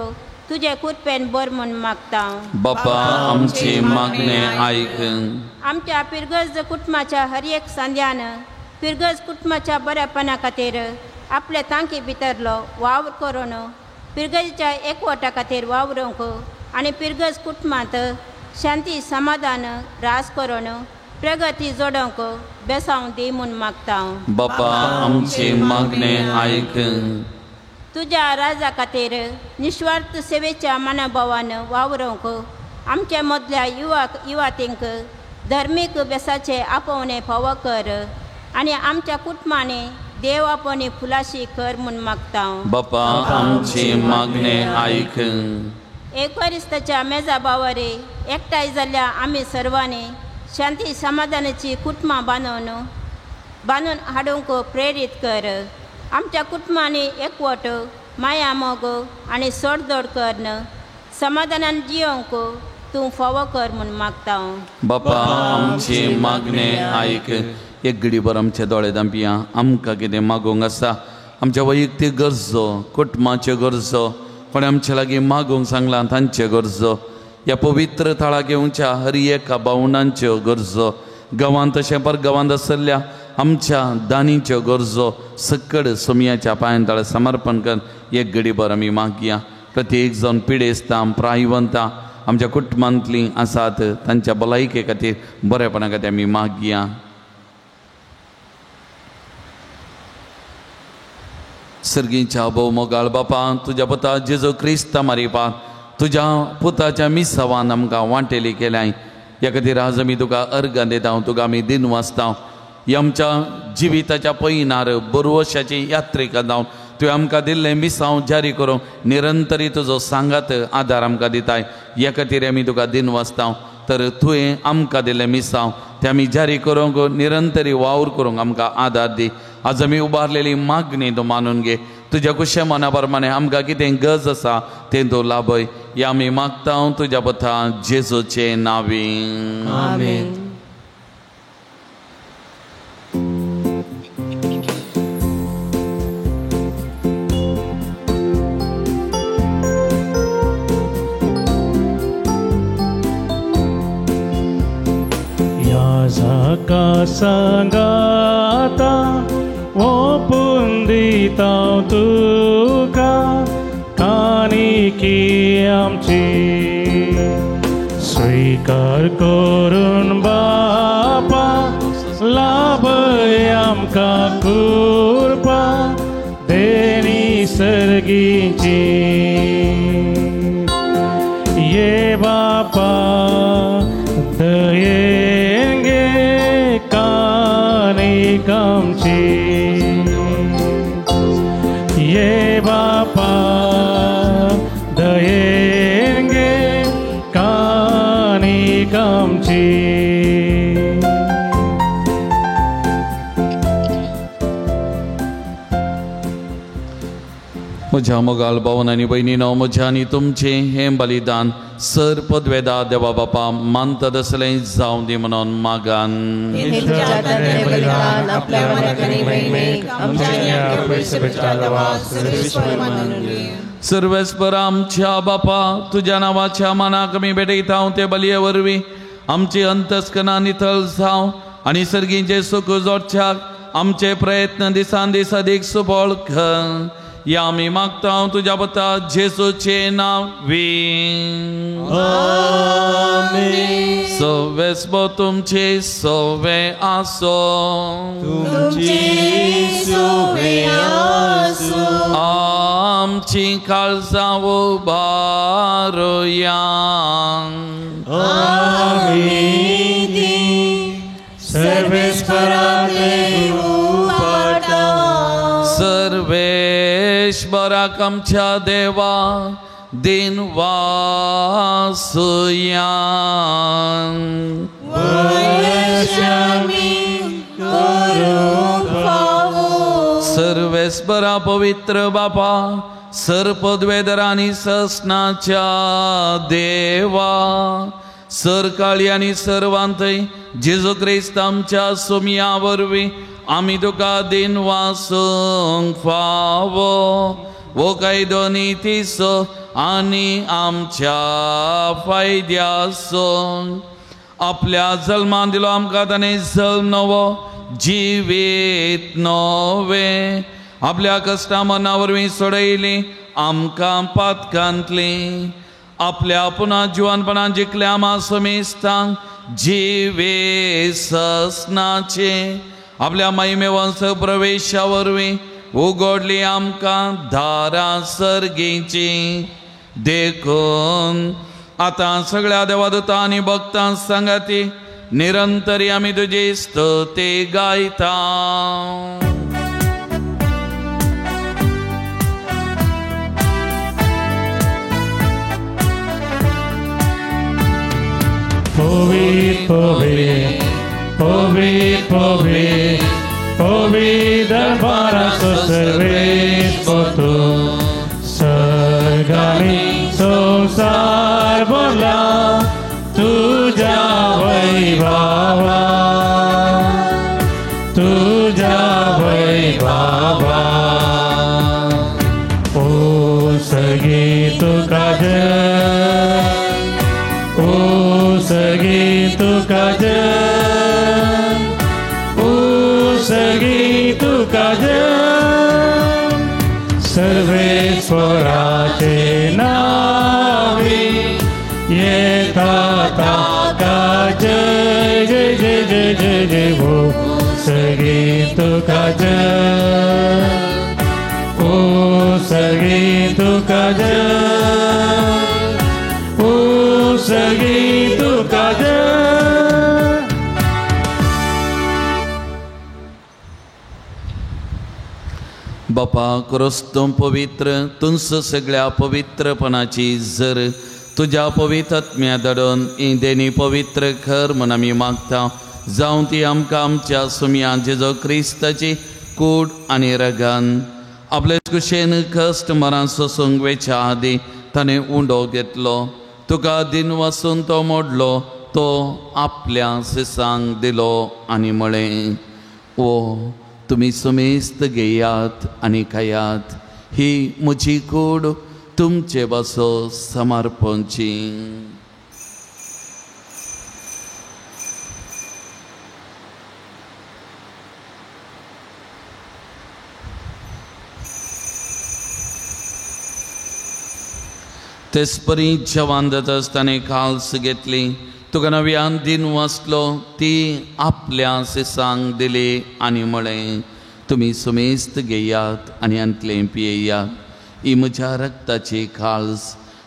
तुजे कृपेन बर म्हूण मागता. बापा आमचे मागणे आयक. आमच्या पिरगर्ज कुटुंबाच्या हर एक सांद्यान पिरगर्ज कुटुंबाच्या बऱ्यापणा खातीर आपले तांकी भितरलो वावर करून पिरगर्जच्या एकवटा खातीर वावरूंक आनी पिरगर्ज कुटुंबांत शांती समाधान रास करून प्रगती जोडोवंक बेसांव दी म्हूण मागता. बापा आमचे मागणे आयक. तुज्या राजा खातीर निस्वार्थ सेवेच्या मनोभावान वावरूंक आमच्या मदल्या युवातींक धर्मीक बेसाचे आपोवणे फावो कर आनी आमच्या कुटुंबांनी देव आपोवणे फुलाशी कर म्हूण मागता. बापा आमचे मागणे आयक. एकवरिस्ताच्या मेजा बावरे एकठांय जाल्ल्या आमी सर्वांनी शांती समाधानाची कुटुंबां बांदून हाडूंक प्रेरीत कर. आमच्या कुटुंबांनी एकवट माया मोग आनी सोडदोड करून समाधानान जियोवंक तूं फावो कर म्हूण मागता. बापा आमचे मागणे आयक. एक घडीभर आमचे दोळे धांपिया. आमकां कितें मागूंक आसा आमच्या वैयक्तीक गरजो कुटुंबाच्यो गरजो कोणें आमचे लागीं मागूंक सांगलां तांच्यो गरजो ह्या पवित्र थळाक येवच्या हर एका भावनांच्यो गरजो गांवांत तशें पर गांवांत आसल्या आमच्या दानीच्यो गरजो सकड सोमयाच्या पांयां तळा समर्पण कर. एक घडीभर आमी मागया. प्रत्येक जावन पिडेस्तां प्रायवंतां आमच्या कुटुंबांतलीं आसात तांच्या भलायके खातीर बरेपणा खातीर आमी मागया. सर्गीच्या भोव मोगाळ बापा तुज्या पुता जेजू क्रिस्ता मारिपा तुज्या पुताच्या मिसावान आमकां वांटेली केल्याय ह्या खातीर आज आमी तुका अर्गां दिता तुका आमी दिन वाचता. ह्या आमच्या जिविताच्या पयनार बरवशाची यात्रेक जावन तुवें आमकां दिल्लें मिसांव जारी करूंक निरंतरी तुजो सांगात आदार आमकां दिताय ह्या खातीर आमी तुका दिन वाचता. तर तुवें आमकां दिल्लें मिसांव तें आमी जारी करूंक निरंतरी वावर करूंक आमकां आदार दी. आज आमी उबारलेली मागणी तूं मानून घे. तुज्या कुशे मना प्रमाणे आमकां कितें गरज आसा तें तूं लाभय. ह्या आमी मागता तुज्या पथा जेजूचे नांवी. आमेन. याजका सांगाता ओपून दिता तुका कानिकी आमची स्वीकार करून बापा लाभय आमकां कृपा देणी सर्गीची. ये बापा दयेन गे कानिक आमची. ये बापा दयेन गे कानिक आमची. म्हज्या मोगाल भावन आनी भयणीनो म्हज्या आनी तुमचें हें बलिदान सर पदवेदा देवा बापा मानता तसलें जावं दी म्हणून मागान. सर्वेस्पर आमच्या बापा तुज्या नांवाच्या मानाक आमी भेटयता ते बलये वरवीं आमची अंतस्कना नितळ जावं आनी सर्गींचे सुख जोडच्याक आमचे प्रयत्न दिसान दीस अदीक सुबळ कर. या आमी मागता तुज्या पुता जेजूचे नांवी. आमेन. सवेस्बो तुमचे सवे आसो तुमचे सवे आसो. आमची काळजां उबारुया आमी ती सर्वेस्पराक उबारता. सर्वेश्वराक आमच्या देवा दिन वासुया सर्वेस्परा पवित्र बापा सर्पद्वेदर आनी ससनाच्या देवा सरकाळी आनी सर्वांतय जेजू क्रिस्त आमच्या सोमया वरवीं आमी तुका दिन वासूंक फावो वो कायदो नितीचो आनी आमच्या फायद्याचो. आपल्या जल्मान दिलो आमकां ताणें जल्म नवो जिवीत नवें आपल्या कश्टा मना वरवीं सोडयली आमकां पातकांतली. आपल्या पुना जिवानपणान जिखल्या आमा समेस्तांक जिवे ससनाचे आपल्या महिमेवंश प्रवेशा वरवीं उगडली आमकां दारां सर्गीची. देखून आतां सगळ्या देवादूतां आनी भक्तां सांगाती निरंतरी आमी तुजी स्तुती गायता. पवित्र पवित्र पवित्र पवित्र पवित्र दरबाराचो सर्वेस्पर तूं सर्गांनी संवसार भरला तुज्या वैभवा तुज्या वैभवा. ओ सर्गी तुका जय ओ सर्गी तुका जय ओ सर्गी तुका जय. सर्वेश्वराचे नावे येता ताका जय जय जय जय जय जय ओ सर्गी तुका जय ओ सर्गी तुका जय ओ सर्गी तुका जय. बापा क्रिस्तू पवित्र तुमचो सगळ्या पवित्रपणाची जर तुज्या पवित्र आत्म्या धाडून ही देणी पवित्र कर म्हूण आमी मागता. जावं ती आमकां आमच्या सुमया जेजो क्रिस्ताची कूड आनी रगान आपले कुशेन कश्ट मरान सोसूंक वेच्या आदीं ताणें उंडो घेतलो तुका दिन वासून तो मोडलो तो आपल्या सिसांक दिलो आनी म्हळें ओ तुमी समेस्त घेयात आनी खायात ही म्हजी कूड तुमचे बसो समर्पणची. तेचपरी जेवण जाता आसतना काल्स घेतली तुका नव्यान दिन वाचलो ती आपल्या सिसांक दिली आनी म्हळें तुमी समेस्त घेयात आनी हांतलें पियेयात ही म्हज्या रक्ताची काल्स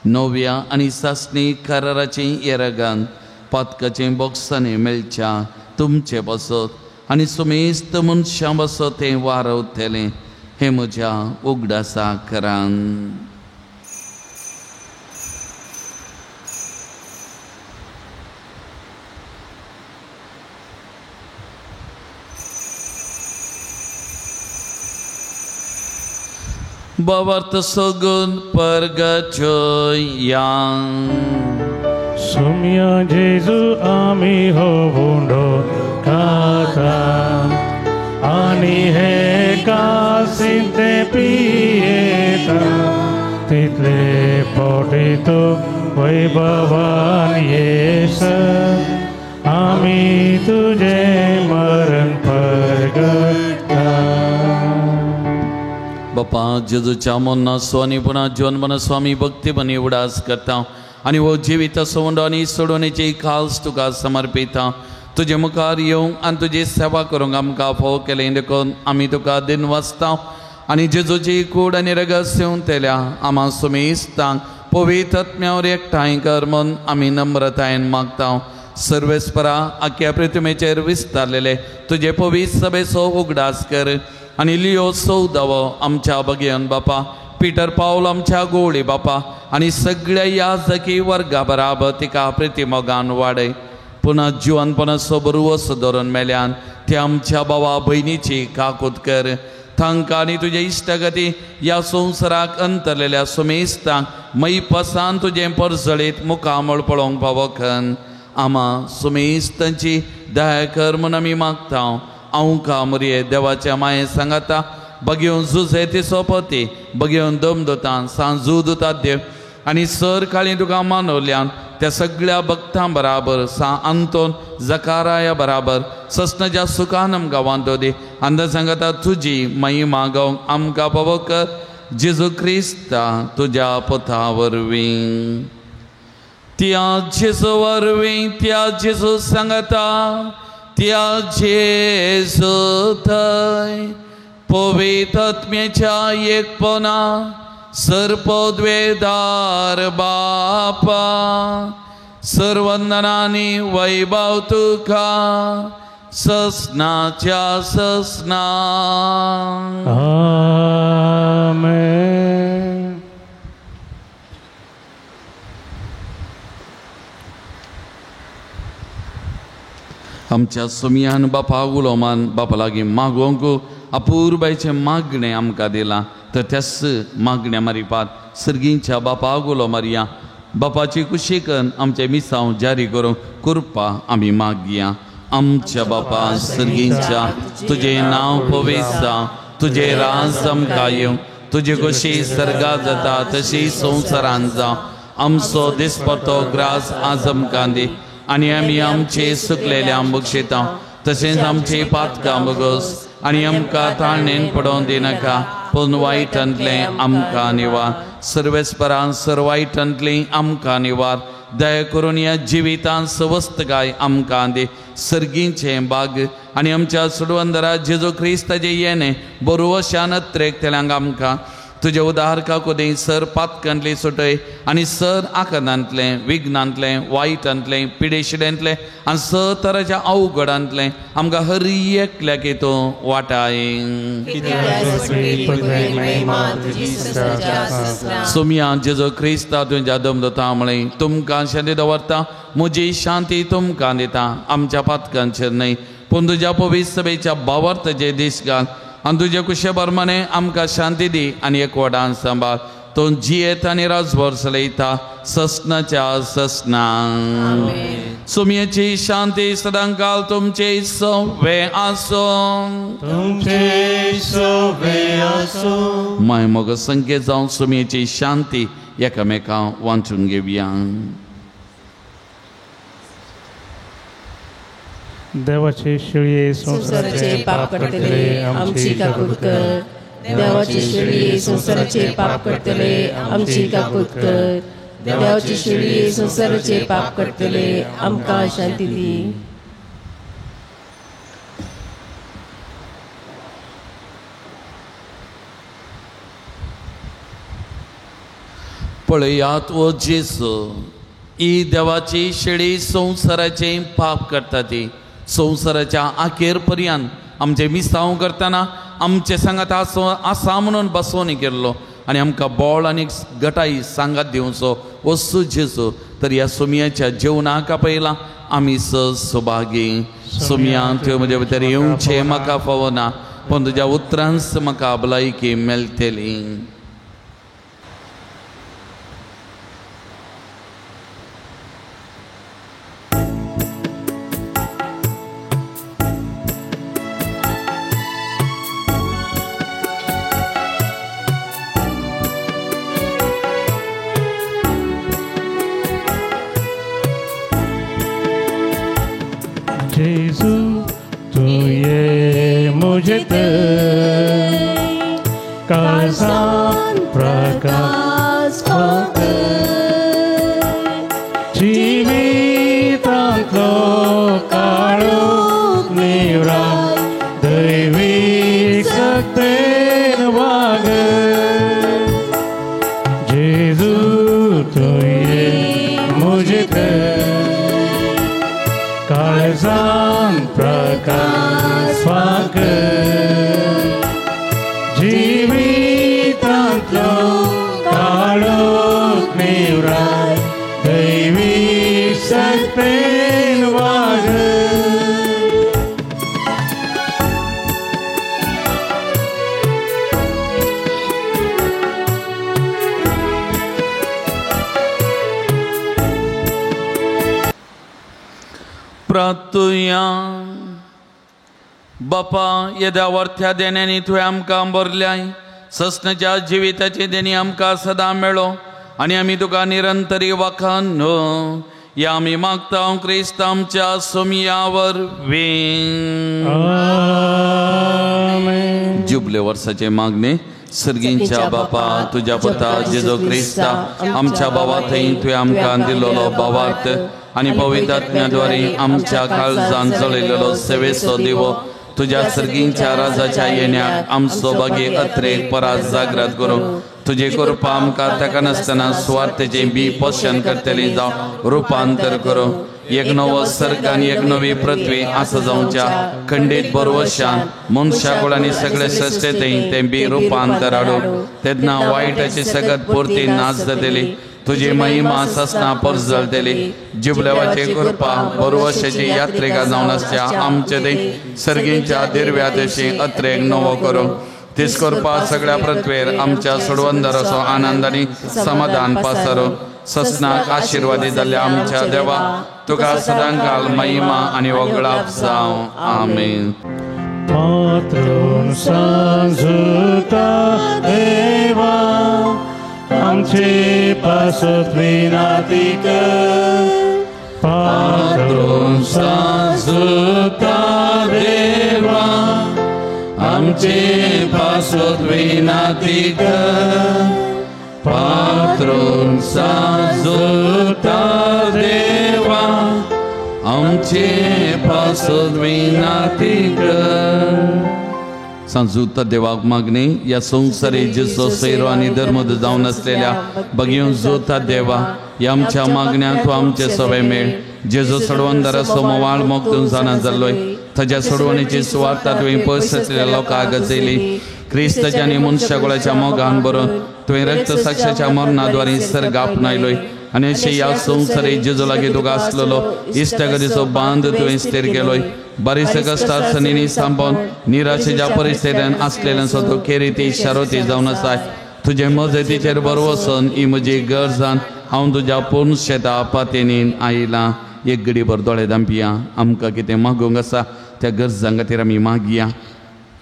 नव्या आनी सासणी कराराची येरगान पातकाचें बोक्सांनी मेळच्या तुमचे बसत आनी समेस्त मनशां बसत तें वारवतलें हें म्हज्या उगडासा करान. भावार्थ सगून परगचोया सुम्या जेजू आमी हो उंडो खाता आनी हे कासींत पियेता तितले फावटी तो वैभवान येस आमी तुजें मरण परगटा. बापा जेजूच्या मरणाचो आनी पुन्हा जीवन स्वामी भक्ती बनी उडास करता आनी हो जिवीत सवंडो आनी सोडोवणेची खास तुका समर्पिता. तुजे मुखार येवंक आनी तुजी सेवा करूंक आमकां फावो केलें देखून आमी तुका दिनवासता. आनी जेजूची कूड आनी रगत सेवंतल्या आमा सुमेस्तांक पवित्र आत्म्यावर एकठांय कर म्हूण आमी नम्रतायेन मागता. सर्वेस्परा आख्या पृथ्वीचेर विस्तारलेले तुजे पवित्र सभेचो उगडास कर आनी लियो चौदावो आमच्या बगयन बापा, पिटर पावल आमच्या गोवळी बापा आनी सगळ्या याजकी वर्गा बराबर तिका प्रितीमोगान वाडय. पुन्हा जिवनपणाचो बरवस धरून मेल्यान ते आमच्या भावा भयणीची काकूत कर. तांकां आनी तुजे इश्टागती ह्या संवसाराक अंतरलेल्या सुमेस्तांक मैपसान तुजें परजळीत मुखामळ पळोवंक फावो खन. आमा सुमेस्तांची दया कर म्हूण आमी मागता. आंवका मुरये देवाच्या माये सांगाता बगेवन जुजे ती सोपती बगेवन दमदतान सांजू दुतात देव आनी सर काळी तुका मानवल्यान त्या सगळ्या भक्तां बराबर सा आंतोन जकाराया बराबर ससनाच्या सुखान आमकां वांटो दी. अंदा सांगता तुजी महिमा गावंक आमकां पावो कर जेजू क्रिस्ता तुज्या पुता वरवीं. त्या जेजू वरवीं, त्या जेजू सांगता, त्या जेजू थंय पवित्र आत्म्याच्या एकपणा सर्पद्वेदार बापा सर्वंदनानी वैभव तुका ससनाच्या ससना. आमेन. आमच्या सुमयान बापा उलोमान बापा लागीं मागोवंक अपुरबायचें मागणें आमकां दिलां तर त्याच मागण्या मारिपात सर्गींच्या बापा उलो मारया. बापाची कुशीकन आमचें मिसांव जारी करूंक कृपा आमी मागया. आमच्या बापा सर्गींच्या तुजें नांव पवित्र जावं, तुजें राज आमकां येवं, तुजी कुशी सर्गा जाता तशी संवसारान जावं. आमचो दिसपट्टो ग्रास आज आमकां दी आनी आमी आमचे सुकलेल्या बक्षिता तशेंच आमचे पातकां बगस आनी आमकां ताळणेन पडोवन दिनाका पूण वायटांतलें आमकां निवार. सर्वेस्परान सर वायटांतलें आमकां निवार. दया करून ह्या जिवितान सवस्तकाय आमकां दी. सर्गींचें बाग आनी आमच्या सुडवंदरा जेजू क्रिस्ताचें येणें बरोवशान अत्रेकतल्यांक आमकां तुजे उदार काकुदी सर पातकांतली सुटय आनी सर आकांतांतलें विघ्नांतलें वायटांतलें पिडेशिड्यांतलें आनी सर तराच्या अवघडांतलें आमकां हर एकल्याक तूं वाटाय. सोमया जेजू क्रिस्ता तुज्या दमदता म्हळें तुमकां शांती दवरता, म्हजी शांती तुमकां दिता. आमच्या पातकांचेर न्हय पूण तुज्या पवित्र सभेच्या भावार्थाचे दीस घाल आनी तुजे कुशे बरमाने आमकां शांती दी आनी एकवटान सांबाळ. तूं जियेत आनी राजभर चलयता ससनाच्या ससना. सुमयेची शांती सदांकाल तुमचे सवे आसूं. तुमचे सवे आसूं. माय मोग संकेत जावन सुमयेची शांती एकामेकां वांटून घेवया. देवाची शिळये संवसाराचे पाप काडटले आमची काकूत कर. देवाची शिळये संवसाराचे पाप काडटले आमची काकूत कर. देवाची शिळये संवसाराचे पाप काडटले आमकां शांती दी. पळयात वो जेजू ही देवाची शेळी संवसाराचे पाप करता ती संवसाराच्या आखेर पर्यंत आमचे मिसांव करतना आमचे सांगात आसा म्हणून बसोवन केल्लो आनी आमकां बोळ आनी गटाई सांगात दिवचो वस्तू जेजू. तर ह्या सोमयाच्या जेवणाक पयला आमी सभागी. सोमया तुवें म्हजे भितर येवचें म्हाका फावना पूण तुज्या उतरांच म्हाका भलायकी मेळटली. जेजू तुये मुझे काळजान प्रकाश जिवितांतलो काळोख निवराय दैवी शक्तेन वागय. प्रार्थुया. बापा, येद्या वर्थ्या देण्यांनी तुवें आमकां भरल्याय, सस्नाच्या जिविताचे देणी आमकां सदां मेळो आनी आमी तुका निरंतरी वाखान या आमी मागता क्रिस्त आमच्या सोमया वरवीं. जुबले वर्साचे मागणे. सर्गींच्या बापा, तुज्या पुता जेजू क्रिस्ता आमच्या बाबा थंय तुवें आमकां दिल्लो भावार्थ आनी पवित्र आत्म्याद्वारे आमच्या काळजान जळयलेलो सेवेचो दिवो तुज्या सर्गींच्या राजाच्या येण्याक आमचो बागे अत्रेक परात जागृत करूं. तुजे कृपा आमकां ताका नासतना सुवार्थेचें बी पोशण करतली जावं रुपांतर करूं. एक नवो सर्ग आनी एक नवी पृथ्वी आसा जावच्या खंडीत बरवशान मनशाकुळ आनी सगळे सृश्टेंतय तें बी रुपांतर हाडूं. तेन्ना वायटाची सगळत पुरती नाच जातली, तुजी महिमा ससना परजळटली. जिबलेवाची कृपा बरवशाची यात्रिका जावन आसच्या आमचे ते सर्गींच्या दिर्व्या देशी अत्रेक नवो करूं. तीच कृपा सगळ्या पृथ्वेर आमच्या सोडवंदराचो आनंद आनी समाधान पासरो. ससनाक आशिर्वादी जाल्ल्या आमच्या देवा, तुका सदांकाल महिमा आनी वगळाप जावं. आमेन. पात्रून सांजुता देवा आमचे पासत विनाती कर. पात्रून सांजुता देवा आमचे पासत विनाती कर. पात्रून सांजुता देवा आमचे पासत विनाती कर. सांजुता देवाक मागणे. या संसारी जिसो सैरो आनी धर्म जावन आसलेल्या बगीवन जोता देवा, या आमच्या मागण्यांक तूं आमचे सवय मेळ. जेजो सोडवंदाराचो मोवाळ मोग जाणा जाल्लोय, ताज्या सोडवणेची सुवार्ता तुवें पयस आसलेल्या लोकांक गजयली. क्रिस्ताच्या आनी मनशाकुळाच्या मोगान भरून तुवें रक्त साक्षाच्या मरणाद्वारे सर्ग आपणायलोय आनी अशें ह्या संवसारी जेजो लागीं तुका आसलेलो इश्टागतीचो बांद तुवें स्थिर केलोय. बारीस कश्टात सनीनी सांपोवन निराशेच्या परिस्थितीन आसलेल्यांचो तूं खेरीती शारोती जावन आसाय. तुजे मजतीचेर बरवसून ही म्हजी गरजान हांव तुज्या पूर्ण शेता पातेनीन आयलां. एक गडीभर दोळे दांपया. आमकां कितें मागूंक आसा त्या गरजां खातीर आमी मागया.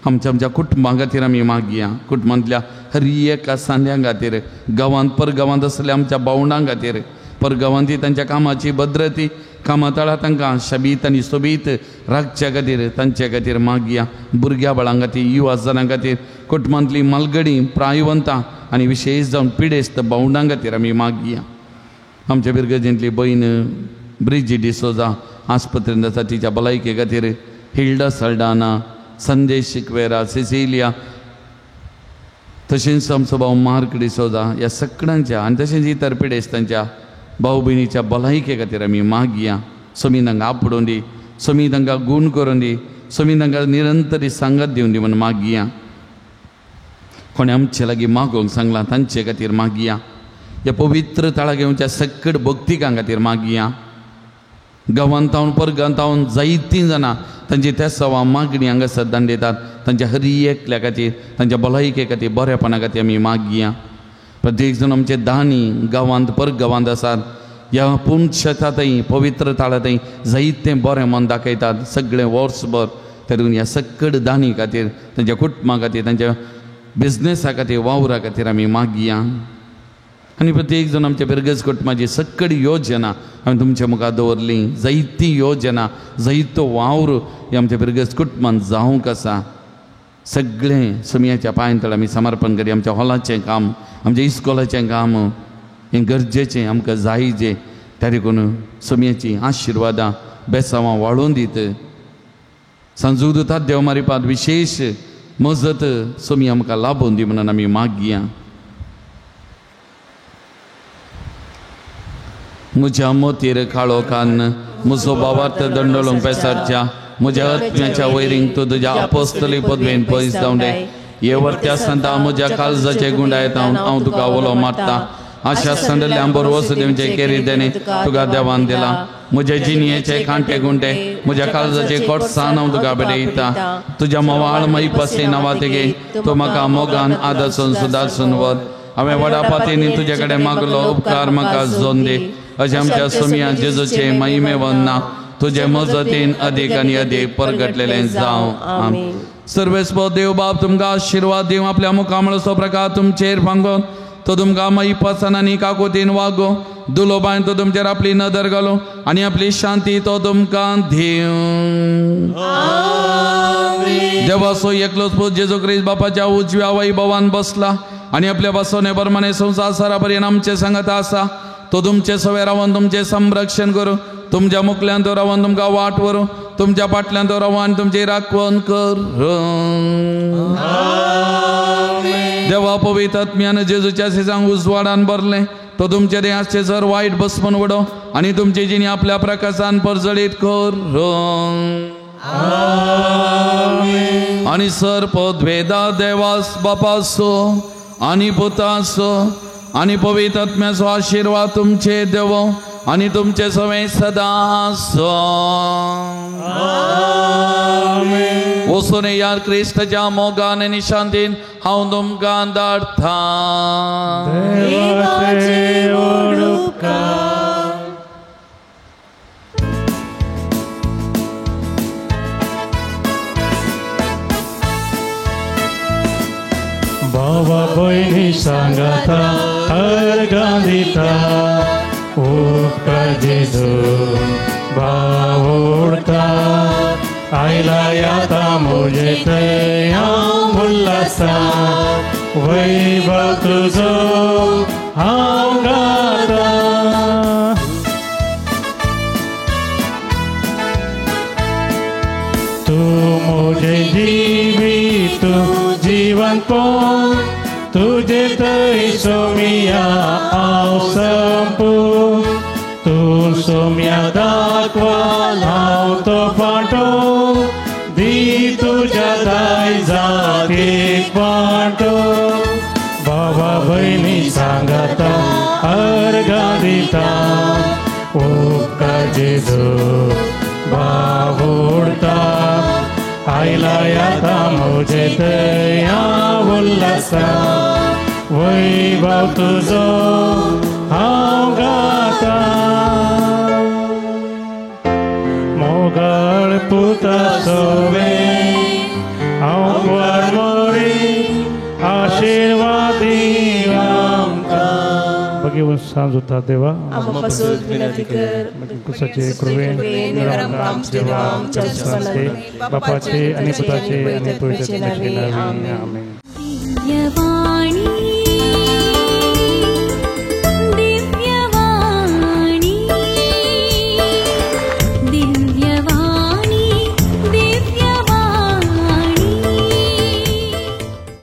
आमच्या आमच्या कुटुंबां खातीर आमी मागया. कुटुंबांतल्या हर एका सांद्यां खातीर, गांवांत परगांवांत आसल्या आमच्या भावंडां खातीर, परगांवांत तांच्या कामाची भद्रती, कामाताळा तांकां शबीत आनी सोबीत राखच्या खातीर तांचे खातीर मागया. भुरग्या बाळां खातीर, युवा जणां खातीर, कुटुंबांतली मालगडी प्रायवंतां आनी विशेश जावन पिडेस्त भावंडां खातीर आमी मागया. आमच्या बिरगजेंतली भयण ब्रिजी डिसोजा आस्पत्रेंत आसा तिच्या भलायके खातीर, हिल्डा सल्डाना, संदेश शिकवेरा, सिसिलिया, तशेंच आमचो भाव मार्क डिसोजा ह्या सगळ्यांच्या आनी तशेंच इतर पिडेस्तांच्या भाव भयणीच्या भलायके खातीर आमी मागया. समी तांकां आपडून दी, समी तांकां गूण करून दी, समी तांकां निरंतरी सांगात दिवन दी म्हूण मागया. कोणें आमचे लागीं मागोवंक सांगलां तांचे खातीर मागया. ह्या पवित्र तळा घेवच्या सकट भक्तिकां खातीर मागया. गांवांत परगांतावन जायतीं जाणां तांची तेसावां मागणी हांगा सदां दितात. तांच्या हर एकल्या खातीर, तांच्या भलायके खातीर, बरेपणा खातीर आमी मागया. प्रत्येक जाण आमचे दानी गांवांत परगांवांत आसात ह्या पुणशेतांतय पवित्र ताळांतय जायतें बरें मन दाखयतात सगळें वर्सभर. तरी ह्या सकट दानी खातीर, तांच्या कुटुंबा खातीर, तांच्या बिजनेसा खातीर, वावरा खातीर आमी मागया. आनी प्रत्येक जाण आमच्या बिरगज कुटुंबाची सकट योजना आमी तुमच्या मुखार दवरली. जायती योजना, जायतो वावर हे आमच्या बिरगज कुटुंबान जावंक आसा. सगळें समयाच्या पांय तळ आमी समर्पण करी. आमच्या हॉलाचें काम, आमच्या इस्कोलाचें काम हें गरजेचें आमकां जाय जें, त्या देखून समयाची आशिर्वादां बेसांवां वाडोवन दीत. सांजूदतात देव मारिपाद विशेश मजत समी आमकां लाबोवन दी म्हणून आमी मागया. म्हज्या मोतीर काळो कान म्हजो बावार्थ दंडोळूंक पेसारच्या म्हज्या आत्म्याच्या वैरींक तूं तुज्या अपोस्तली पदवेन पयस धांवडे. हे वर्त्या संता म्हज्या काळजाचे गुंडायता हांव तुका उलो मारता. आशा संदल्या बरवस दिवचे केरी देणे तुका देवान दिला. म्हजे जिणयेचे कांटे गुंटे म्हज्या काळजाचे कोटसान हांव तुका भेटयता. तुज्या मोवाळ मई पसे नांवातेगे तूं म्हाका मोगान आदर्शन सुदारसून वत. हांवें व्हडा पातींनी तुजे कडेन मागलो उपकार म्हाका जोन दी. अशें आमच्या सोमया जेजूचे महिमे वंदना तुजे मजतीन अदीक आनी अदीक परगटलेलें जावं. आमेन. सर्वेस्पो देव बाप तुमकां आशिर्वाद दिवं. आपल्या मुखामळचो प्रकार तुमचेर फांगोन तो तुमकां माई पसन आनी काकुतीन वागो. दुलोबायन तो तुमचेर आपली नदर घालो आनी आपली शांती तो तुमकां दिवं. देवाचो एकलोच पूत जेजू क्रिस्त बापाच्या उजव्या वैभवान बसला आनी आपल्या बसवणे प्रमाणे संवसार सारा पर्यंत आमचे सांगता आसा. तो तुमचे सवे रावन तुमचें संरक्षण करूं. तुमच्या मुखल्यान तो रावन तुमकां वाट व्हरूं. तुमच्या फाटल्यान तो रावन तुमची राखवण करूं. देवा पवित्र आत्म्यान जेजूच्या सिजांक उजवाडान भरलें. तो तुमचे देहाचे जर वायट बसमन वडो आनी तुमची जिणी आपल्या प्रकाशान परजळीत करूं. आनी सर पदवेदा देवास बापाचो आनी पुताचो आनी पवित्र आत्म्याचो आशिर्वाद तुमचे देव आनी तुमचे सवे सदां. वचून यार क्रिस्ताच्या मोगान आनी शांतीन हांव तुमकां धाडटा. बाबा भयणी सांगता अर्घां दिता. उपकार जेजू बावुडता. आयला येता म्हजे थंय हांव उल्हासा. वैभव तुजो हांव गाता. तूं म्हजें जिवीत तूं जिवनपण तुजे थंय सोमिया हांव संपूं. तूं सोम्या दाखवा हांव तो फांटो दी तुज्या दायजाक एक वांटो. बाबा भयणी सांगता अर्घां दिता. उपकार जेजू बावुडता. आयला येता म्हजे थंय हांव उल्हासा. वैभव तुजो हांव गाता. मोगाळ पुता सोवे हांव मोरी आशिर्वाद आमकां. भगीवन सांज उता देवा कुसाचे कृपेन बापाचे आनी पुताचे आनी पवित्र आत्म्याचे नांवे. आमेन. दिव्यवाणी.